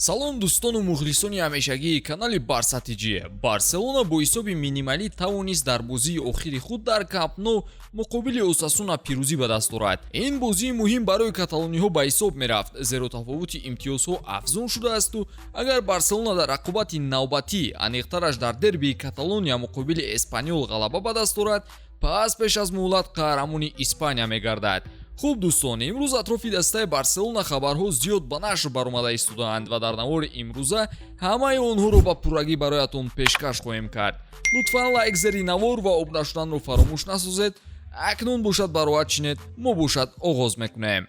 Салом, дӯстону мухлисони ҳамешагии канали Барса ТЖ. Барселона бо ҳисоби минималӣ тавонист дар бозии охири худ дар Камп Ноу муқобили Осасуна пирӯзӣ ба даст орад. Ин бозии муҳим барои каталониҳо ба ҳисоб мерафт, зеро тафовути имтиёзҳо афзун шудаасту агар Барселона дар рақобати навбатӣ, аниқтараш дар дербии Каталония муқобили Эспаньол, ғалаба ба даст орад, пас пеш аз муҳлат қаҳрамони Испания мегардад. Хуб, дӯстон, имрӯз атрофи дастаи Барселона хабарҳо зиёд ба нашр баромада истодаанд ва дар навори имрӯза ҳамаи онҳоро ба пуррагӣ бароятон пешкаш хоҳем кард. Лутфан лайк зери навор ва обуна шуданро фаромӯш насозед. Акнун бошад, бароҳат шинед, мо бошад оғоз мекунем.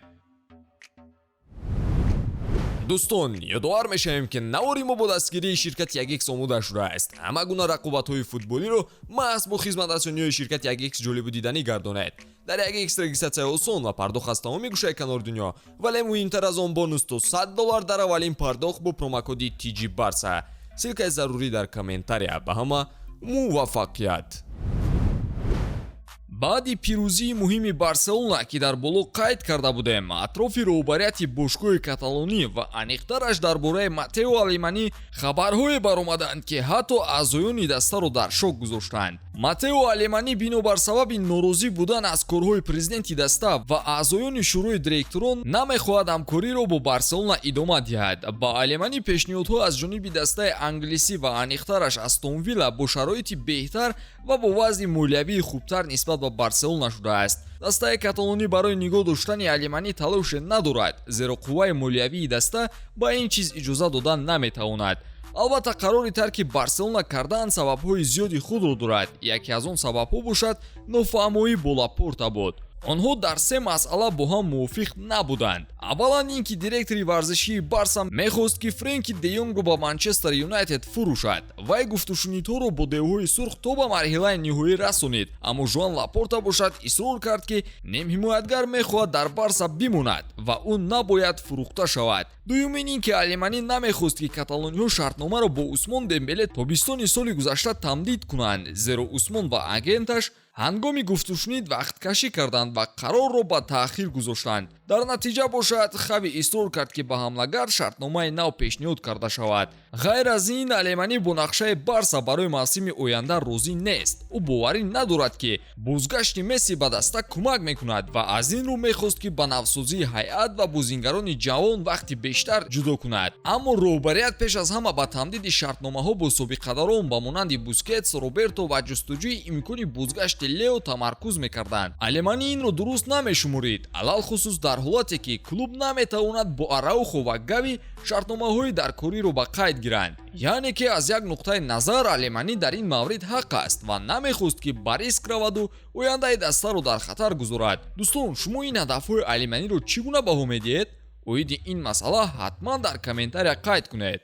Дӯстон, ёдовар мешавем, ки навори мо бо дастгирии ширкати Ягикс омода шудааст. Ҳама гуна рақобатҳои футболиро маҳз бо хизматрасониҳои ширкати Ягикс ҷолибу диданӣ гардонед. Дар Ягикс регистратсияи осон ва пардохт аз тамоми гӯшаи канори дунё, вале муҳимтар аз он, бонус то 100 доллар дар аввалин пардохт бо промокоди TG Барса. Ссылкаи зарурӣ дар комментария. Ба ҳама муваффақият! Баъди пирӯзии муҳими Барселона, ки дар боло қайд карда будем, атрофи роҳбарияти бошгоҳи каталонӣ ва аниқтараш дар бораи Матео Алеманӣ хабарҳое баромаданд, ки ҳатто аъзоёни дастаро дар шок гузоштанд. Матео Алеманӣ бинобар сабаби норозӣ будан аз корҳои президенти даста ва аъзоёни шӯрои директорон намехоҳад ҳамкориро бо Барселона идома диҳад. Ба Алеманӣ пешниҳодҳо аз ҷониби дастаи англисӣ ва аниқтараш Астон Вилла бо шароити беҳтар ва бо вазъи молиявии хубтар нисбат ба Барселона шудааст. Дастаи каталонӣ барои нигоҳ доштани Алеманӣ талоше надорад, зеро қувваи молиявии даста ба ин чиз иҷоза дода наметавонад. Албатта, қарори тарки Барселона кардан сабабҳои зиёди худро дорад. Яке аз он сабабҳо бошад нофаҳмоӣ бо Лапорта буд. Онҳо дар се масъала бо ҳам мувофиқ набуданд. Аввалан, ин ки директори варзишии Барса мехост, ки Френки де Йонгро ба Манчестер Юнайтед фурӯшад. Вай гуфтушунидҳоро бо девҳои сурх то ба марҳилаи ниҳоӣ расонид, аммо Жуан Лапорта бошад исрор кард, ки нимҳимоятгар мехоҳад дар Барса бимонад ва ӯ набояд фурӯхта шавад. Дуюмин ин ки Алеманӣ намехост, ки каталониҳо шартномаро бо Усмон Дембеле тобистони соли гузашта тамдид кунанд, зеро Усмон ва агенташ ҳангоми гуфтушунид вақткашӣ карданд ва қарорро ба таъхир гузоштанд. Дар натиҷа бошад Хави исрор кард, ки ба ҳамлагар шартномаи нав пешниҳод карда шавад. Ғайр аз ин, Алеманӣ бо нақшаи Барса барои мавсими оянда розӣ нест. Ӯ боварӣ надорад, ки бозгашти Месси ба даста кӯмак мекунад, ва аз ин рӯ мехост, ки ба навсозии ҳайат ва бозингарони ҷавон вақти бештар ҷудо кунад. Аммо роҳбарият пеш аз ҳама ба тамдиди шартномаҳо бо собиқадарон ба монанди Бускетс, Роберто ва ҷустуҷӯи имкони бозгашти Лео тамаркуз мекарданд. Алеманӣ инро дуруст намешуморид, алалхусус дар ҳолате ки клуб наметавонад бо Араухо ва Гави шартномаҳои даркориро ба қайд гиранд. Яъне ки аз як нуқтаи назар Алеманӣ дар ин маврид ҳақ аст ва намехост, ки ба риск раваду ояндаи дастаро дар хатар гузорад. Дӯстон, шумо ин ҳадафҳои Алеманиро чӣ гуна баҳо медиҳед? Оиди ин масъала ҳатман дар комментария қайд кунед.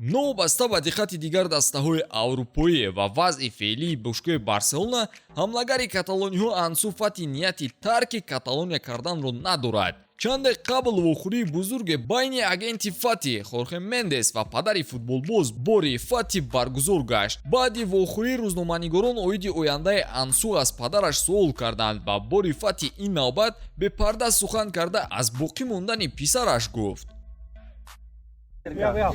Новобаста ба диққати дигар дастаҳои аврупоӣ ва вазъи феълии бошгоҳи Барселона, ҳамлагари каталониҳо Ансу Фати нияти тарки Каталония карданро надорад. Чанде қабл вохӯрии бузурге байни агенти Фати Хорхе Мендес ва падари футболбоз Бори Фати баргузор гашт. Баъди вохӯрӣ рӯзноманигорон оиди ояндаи Ансу аз падараш суол карданд ва Бори Фати ин навбат бепарда сухан карда, аз боқӣ мондани писараш гуфт. Cuidado, cuidado.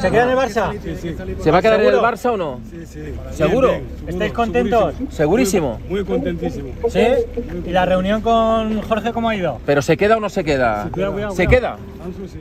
¿Se queda en el Barça? Sí. ¿Se va a quedar en el ¿Seguro? Barça o no? Sí. ¿Seguro? Bien, bien, ¿Estáis contentos? Segurísimo. Muy contentísimo. ¿Sí? ¿Y la reunión con Jorge cómo ha ido? ¿Pero se queda o no se queda? Sí, cuidado, cuidado, ¿Se cuidado. queda? Ansu, sí.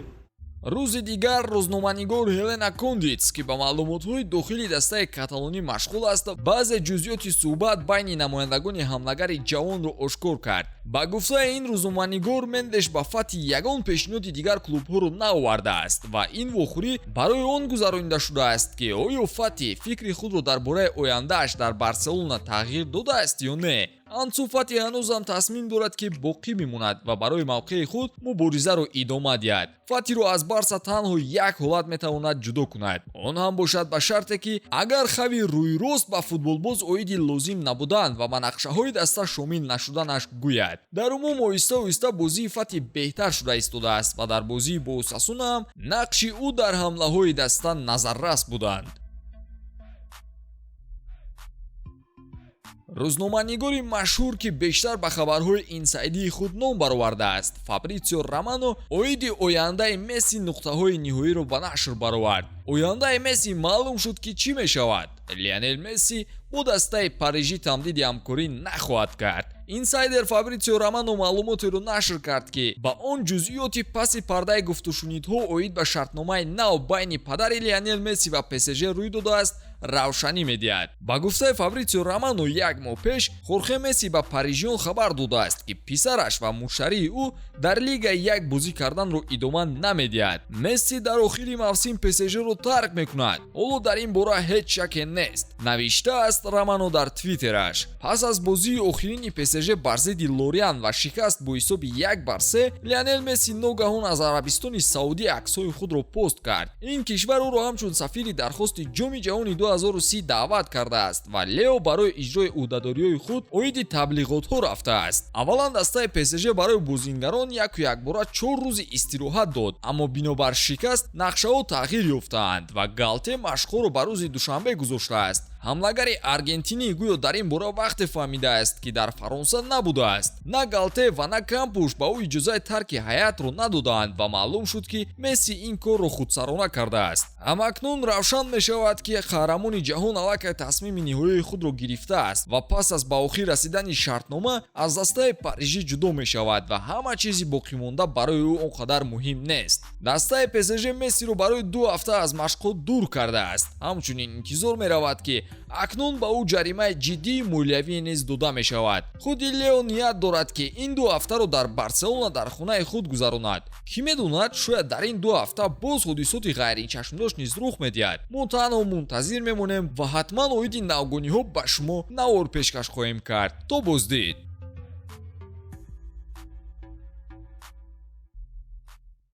Рӯзи дигар рӯзноманигор Ҳелена Кондитс, ки ба маълумотҳои дохили дастаи каталонӣ машғул аст, баъзе ҷузъиёти суҳбат байни намояндагони ҳамлагари ҷавонро ошкор кард. Ба гуфтаи ин рӯзноманигор, Мендеш ба Фати ягон пешниҳоди дигар клубҳоро наовардааст ва ин вохӯрӣ барои он гузаронида шудааст, ки оё Фати фикри худро дар бораи ояндааш дар Барселона тағйир додааст ё не. Ансу Фати ҳанӯзам тасмим дорад, ки боқӣ бимонад ва барои мавқеи худ муборизаро идома диҳад. Фатиро аз Барса танҳо як ҳолат метавонад ҷудо кунад, он ҳам бошад ба шарте, ки агар Хави рӯйрост ба футболбоз оиди лозим набудан ва ба нақшаҳои даста шомил нашуданаш гӯяд. Дар умум, оҳиста оҳиста бозии Фати беҳтар шуда истодааст ва дар бозии бо Осасуна ҳам нақши ӯ дар ҳамлаҳои даста назаррас буданд. Рӯзноманигори машҳур, ки бештар ба хабарҳои инсайдии худ ном баровардааст, Фабритсио Романо оиди ояндаи Месси нуқтаҳои ниҳоиро ба нашр баровард. Ояндаи Месси маълум шуд, ки чӣ мешавад. Лионел Месси бо дастаи Парижӣ тамдиди ҳамкорӣ нахоҳад кард. Инсайдер Фабритсио Романо маълумотеро нашр кард, ки ба он ҷузъиёти паси пардаи гуфтушунидҳо оид ба шартномаи нав байни падари Лионел Месси ва ПСЖ рӯй додааст, равшанӣ медиҳад. Ба гуфтаи Фабритсио Романо, як моҳ пеш Хорхе Месси ба парижиён хабар додааст, ки писараш ва муштарии ӯ дар лигаи як бозӣ карданро идома намедиҳад. Месси дар охири мавсим ПСЖро тарк мекунад, ҳоло дар ин бора ҳеҷ шаке нест, навиштааст Романо дар Твиттераш. Пас аз бозии охирини ПСЖ бар зидди Лориан ва шикаст бо ҳисоби 1-3, Лионел Месси ногаҳон аз Арабистони Саудӣ аксҳои худро пост кард. Ин кишвар ӯро ҳамчун сафири дархости Ҷоми ҷаҳони 2030 даъват кардааст ва Лео барои иҷрои ӯҳдадориҳои худ оиди таблиғотҳо рафтааст. Аввалан дастаи ПСЖ барои бозингарон яку якбора 4 рӯзи истироҳат дод, аммо бинобар шикаст нақшаҳо тағйир ёфтаанд ва Галте машқҳоро ба рӯзи душанбе гузоштааст. Ҳамлагари аргентинӣ гӯё дар ин бора вақте фаҳмидааст, ки дар Фаронса набудааст. На Галте ва на Кампуш ба ӯ иҷозаи тарки ҳайатро надодаанд ва маълум шуд, ки Месси ин корро худсарона кардааст. Ҳамакнун равшан мешавад, ки қаҳрамони ҷаҳон аллакай тасмими ниҳоии худро гирифтааст ва пас аз ба охир расидани шартнома аз дастаи парижӣ ҷудо мешавад ва ҳама чизи боқимонда барои ӯ он қадар муҳим нест. Дастаи ПСЖ Мессиро барои 2 ҳафта аз машқҳо дур кардааст. Ҳамчунин интизор меравад, ки акнун ба ӯ ҷаримаи ҷиддии молиявӣ низ дода мешавад. Худи Лео ният дорад, ки ин 2 ҳафтаро дар Барселона, дар хонаи худ гузаронад. Кӣ медонад, шояд дар ин 2 ҳафта боз ҳодисоти ғайричашмдошт низ рух медиҳад. Мо танҳо мунтазир мемонем ва ҳатман оиди навгониҳо ба шумо навор пешкаш хоҳем кард. То боздид.